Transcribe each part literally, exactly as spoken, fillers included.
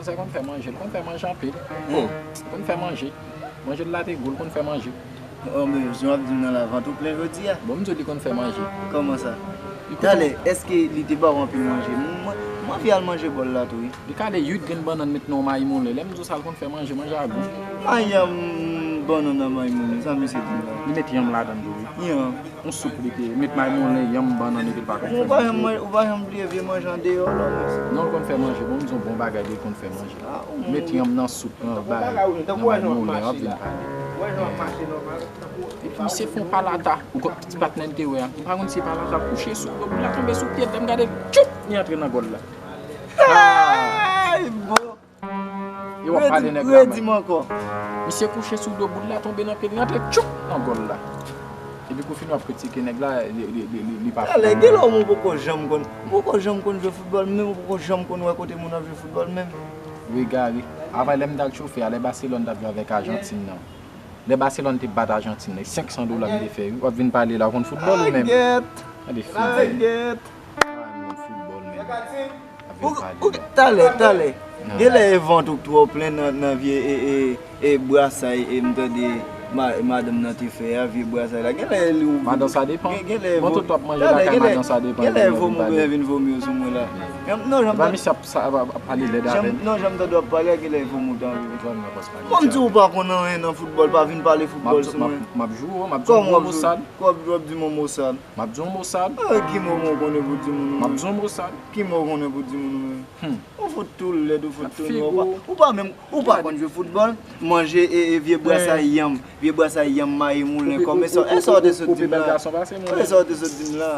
Sa konn fè manje, l konn fè manje anpil. Bon. L konn fè manje. Manje l la te gou, l konn fè manje. Oh, men jan w ap di m nan, la vant ou plen jodi a. Bon, m di w li konn fè manje. Kòman sa? Li konn Talè, èske li te ba w anpil manje? M, mwen, m anvi al manje bò l la tou, wi. Li kale uit grenn bannann, met nan yon mayi moulen. Lè m di w sa, l konn fè manje, manje a gou. Mayi a, m, bannann nan mayi moulen, sa misye di m la. Li met yanm ladan l tou, wi. Yanm. Yon soup li te met mayi moulen, yanm, bannann, epi l pa konn fè manje. Ou pa janm, ou pa janm bliye vye manje andeyò la, mesye. Non, l konn fè manje. Bon, m di yon bon bagay, li konn fè manje. Met yanm nan soup, nan bagay, nan mayi moulen, w ap vin pale. Epi misye fè yon palata, ou konn ti patnè n te wè a. M pa konn si e palata, kouche sou do, boul la tonbe sou pye l, lè m gade, tchoup, li antre nan gòl la. Ay, bon. E w ap pale nèg la mal. Redi m ankò. Misye kouche sou do, boul la tonbe nan pye l, li antre tchoup nan gòl la. Epi kou fini w ap kritike nèg la, li, li, li, li, li pa fè. Talè, gen lè ou poko janm konn, ou poko janm konn jwe foutbòl, menm ou poko janm konn wè kote moun ap jwe foutbòl, menm. Ou egare. Avè lè m t al chofe a, lè Baselòn t ap jwe avèk Ajantin nan. Lè Baselòn te bat Ajantin nan, e senk san dola m te fè, wi. W ap vin pale la, ou konn foutbòl ou menm? Ay, gèt. Gade figi. Ay, gèt. Ay, moun foutbòl menm. Ou, ou, talè, talè. Genlè e vant ou k twò plen nan, nan vye, e, e, e, brasay, e, m tande ma-, madanm nan te fè a, vye brasay la. Genlè li ou. Madan sa depan. Gen, genlè bon, tout w ap manje lakay madan sa depan. Genlè vomi ou byen vin vomi yo sou mwen la. Non, jan m tande. Misye ap, sa, ap, ap pale lèd avè m. Non, jan m tande w ap pale a, genlè vomi ou ta anvi vin. Bon, m di ou pa konn anyen nan foutbòl, pa vin pale foutbòl sou mwen. M ap, m ap joure, m ap joure. Kòman w ap joure? Kòb w ap di m yon mo sal. M ap di yon mo sal. Ah, ki mo ou konnen pou di moun ou menm? M ap di yon mo sal. Ki mo ou konnen pou di moun ou menm? Hmm. Ou fout tou lèd, ou fout tou nwa. Ou pa, ou pa menm, ou pa konn jwe foutbòl. Manje e, e vye brasay yanm. Vye brasay yanm mayi moulen kòm. E sa, e sa w te sot di m la? E sa w te sot di m la? E sa w te sot di m la?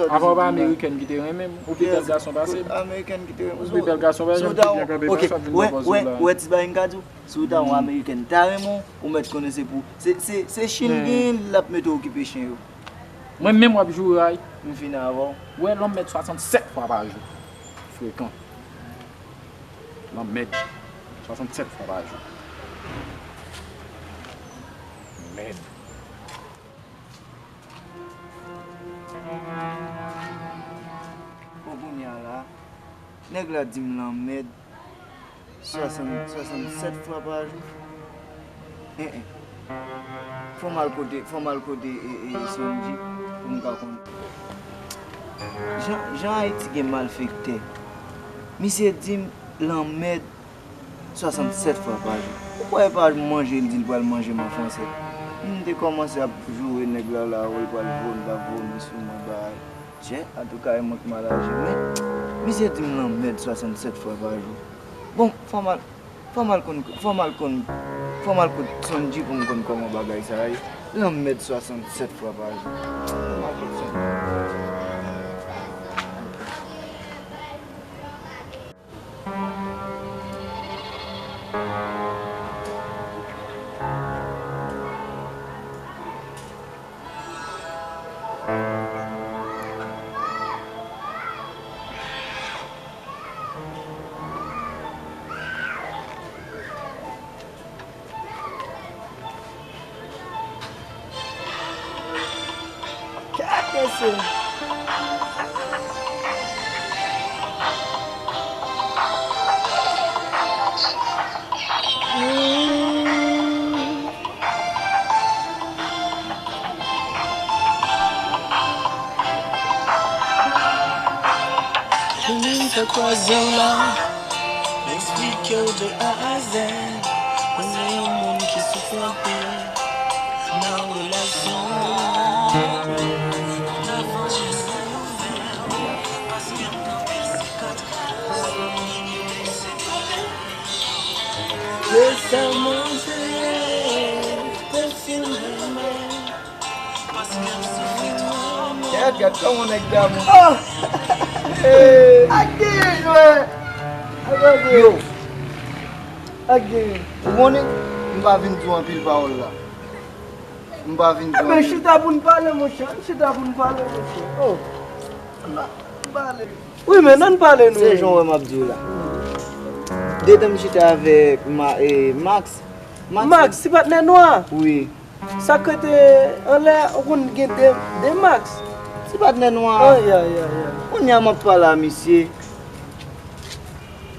Apa w pa amerikèn ki te renmen m? Ou pi bèl gason pase m. Amerikèn ki te renmen m. Ou pi bèl gason pase m. Ou pi byen kanpe pase m, ap vin nan pòz ou la. Wè, wè, wè ti bagay m ka di w? Si w ta yon amerikèn ta renmen w, ou mèt konnen se pou, se, se, se chen l genyen, l ap mete w okipe chen yo. Mwen menm w ap joure a wi. M fini avè w. Ou wè lanmèd swasannsèt fwa pa jou. Frekan. Lanmèd swasannsèt fwa pa jou. Mèd. Bon, kounye a la, nèg la di m lanmèd. Swasann, swasannsèt fwa pa jou. En, en. Fò m al kote, fò m al kote, e, e, Sondji pou m ka konn. Jan, jan Ayiti gen malfektè. Misye di m lanmèd swasannsèt fwa pa jou. Ou kwè e pa manje l di l pral manje m an fransè? M te kòmanse ap joure nèg la la, wè l pral vomi, l ap vomi sou mwen, bay. Tchè, antouka, e mwen k mal aji, men misye di m lanmèd swasannsèt fwa pa jou. Bon, fò m al, fò m al konn, fò m al konn, fò m al kot Sondji pou m konn kòman bagay sa a ye. Lanmèd swasannsèt fwa pa jou. Fò m al kot Sondji. Kèt mesye! Vini m fè kwaze w la, m eksplike w de A a Z. Mwen se yon moun ki soufri anpil nan relasyon. Se sa mwen vle, te fin renmen. Gad, gad kòman nèg damou. Ah! Hey! Ak genyen, jwè! Ak genyen! Yo! Ak genyen! Ou konnen, m pa vin di w anpil pawòl la. M pa vin di w anpil. Enben, chita pou n pale, monchè. Chita pou n pale, monchè. Oh! N pale. Wi, men ann pale nou. Se jan w wè m ap di w la. Detan m chita avèk Ma-, e, Max. Max, Max, ti patnè nwa? Wi. Sa k rete anlè, ou konn gen de, de Max. Ti patnè nwa. Ay, ay, ay, ay. Kounye a m ap pale a misye.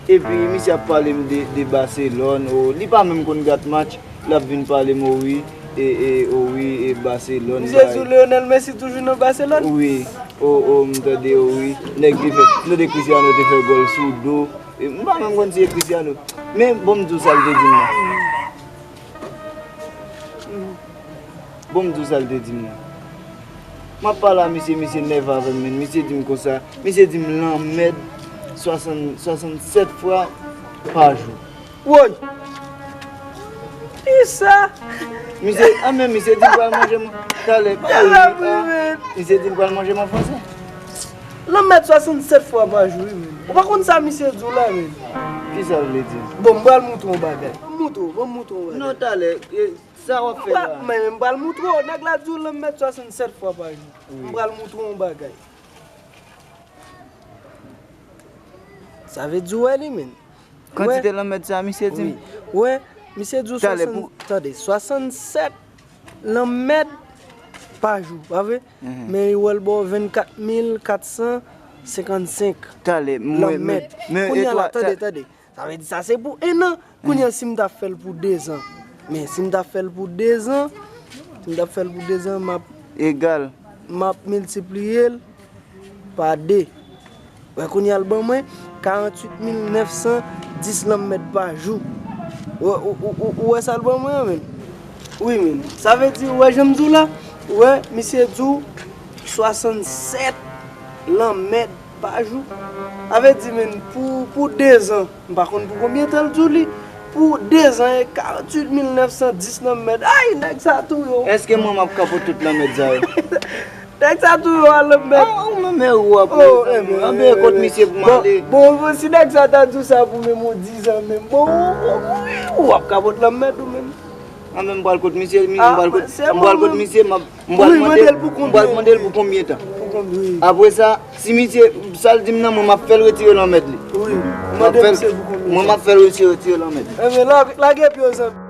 Epi misye ap pale m de, de Barcelone, o, li pa menm konn gad match, l ap vin pale m, o wi, e, e, o wi, e Barcelone. Misye di w Lionel Messi toujou nan Barcelone? Wi, o, o, m tande, o wi, nèg te fè, m tande Cristiano te fè gòl sou do, e, m pa menm konn si se Cristiano. Men, bon, m di w sa l te di m nan. Bon, m di w sa l te di m nan. M ap pale a misye, misye nève avè m, men misye di m konsa, misye di m lanmèd swasann, swasannsèt fwa pa jou. Woy! Kisa? Misye, a men misye di l pral manje m talè. Misye di l pral manje m an franse. Lanmèd swasannsèt fwa pa jou, wi, men. Ou pa konn sa misye di w la, men. Kisa l vle di? Bon, m pral moutre w yon bagay. Ban m moutre w, ban m moutre w yon bagay. Non, talè. Sa w ap fè la? Men, men m pral moutre w. Nèg la di w lanmèd swasannsèt fwa pa jou. M pral moutre w yon bagay. Sa vle di w wè li, men. Kantite lanmèd sa, misye di m? Wi. Wè, misye di w swasann, tande, swasannsèt lanmèd pa jou, pa vre? Men li wè l ba w vennkat mil kat san senkannsenk lanmèd. Kounye a la, tande, tande. Sa vle di sa se pou en an. Kounye a, si m ta fè l pou dezan, men si m ta fè l pou dezan, si m ta fè l pou dezan, m ap, egal, m ap miltipliye l pa de. Wè, kounye a l ban mwen karanntuit mil nèf san dis lanmèd pa jou. Ou, ou, ou, ou, ou wè sa l ban mwen an, men? Wi, men. Sa vle di, ou wè jan m di w la? Ou wè, misye di w swasannsèt lanmèd pa jou. Sa vle di, men, pou, pou dezan, m pa konn pou konbyen tan l di w li, pou dezan e karanntuit mil nèf san dis lanmèd. Ay, nèg sa touye w. Èske mwen m ap kapot tout lanmèd sa yo? Nèg sa touye w a lanmèd. Ah, ou menm e ou ap, oh, anben, kot misye pou m ale? Bon, bon, si nèg sa ta di w sa pou menm yon dizan menm, bon, ou, ou, ou, ou ap kapot lanmèd ou menm. Anben, m pral kot misye, m pral kot, m pral kot misye, m ap M pral mande l pou konbyen tan? M pral mande l pou konbyen tan? Pou konbyen, wi. Apre sa, si misye, sa l di m nan, mwen m ap fè l retire lanmèd li. Wi. Mande misye pou konbyen tan? Mwen m ap fè l retire, retire lanmèd li. Enben, la, lage pye w, zanmi.